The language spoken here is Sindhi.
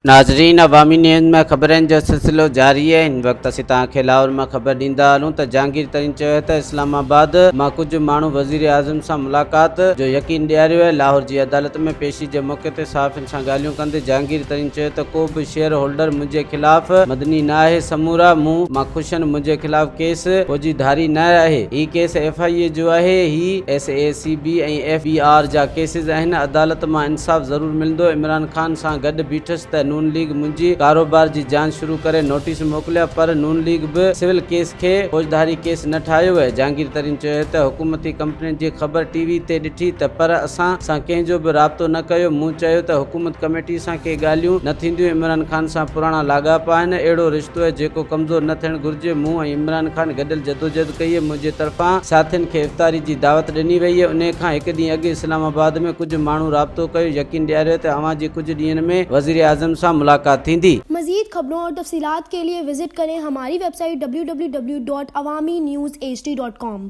ناظرين عوامي نيوز ۾ خبرن جو سلسلو جاري آهي هن وقت اسين توهان کي لاهور مان خبر ڏيندا هلون ته جهانگير ترين چيو آهي ته اسلام آباد مان ڪجهه ماڻهو وزيراعظم سان ملاقات جو يقين ڏياريو آهي لاهور جي عدالت ۾ پيشي جي موقعي تي صحافين سان ڳالهيون ڪندي جهانگير ترين چيو ته ڪو به شيئر هولڊر منهنجي خلاف مدني نه آهي سمورا مون مان خوش آهن منهنجي خلاف ڪيس فوجي ڌاري نه آهي هي ڪيس ايف I اي جو آهي هي S E C B ۽ F B R جا ڪيسز آهن عدالت مان انصاف ضرور ملندو عمران خان سان گڏ بيٺس ته نون ليگ منهنجي ڪاروبار جي جانچ شروع ڪري نوٽيس موڪليا پر نون ليگ به سول ڪيس کي فوجداري ڪيس نه ٺاهيو ويو. جهانگير ترين چيو ته حڪومتي ڪمپنين جي خبر ٽي وي تي ڏٺي ته پر اسان سان ڪنهن جو به رابطو نه ڪيو مون چيو ته حڪومت ڪميٽي سان ڪي ڳالهيون نه ٿينديون عمران خان سان پراڻا لاڳاپا آهن اهڙو رشتو آهي جيڪو ڪمزور نه ٿيڻ گهرجي مون ۽ عمران خان گڏيل جدوجهد ڪئي منهنجي طرفان ساٿين کي افطاري جي دعوت ڏني وئي انهي کان هڪ ڏينهن اڳ اسلام آباد ۾ ڪجهه ماڻهو رابطو ڪيو يقين ڏياريو ته اوهان جي ڪجهه ڏينهن ۾ وزيراعظم سان ملاقات ٿيندي. مزيد خبرون اور تفصيلات ڪي ليي وزٽ ڪرين هماري website W W W dot Awami news H D dot com.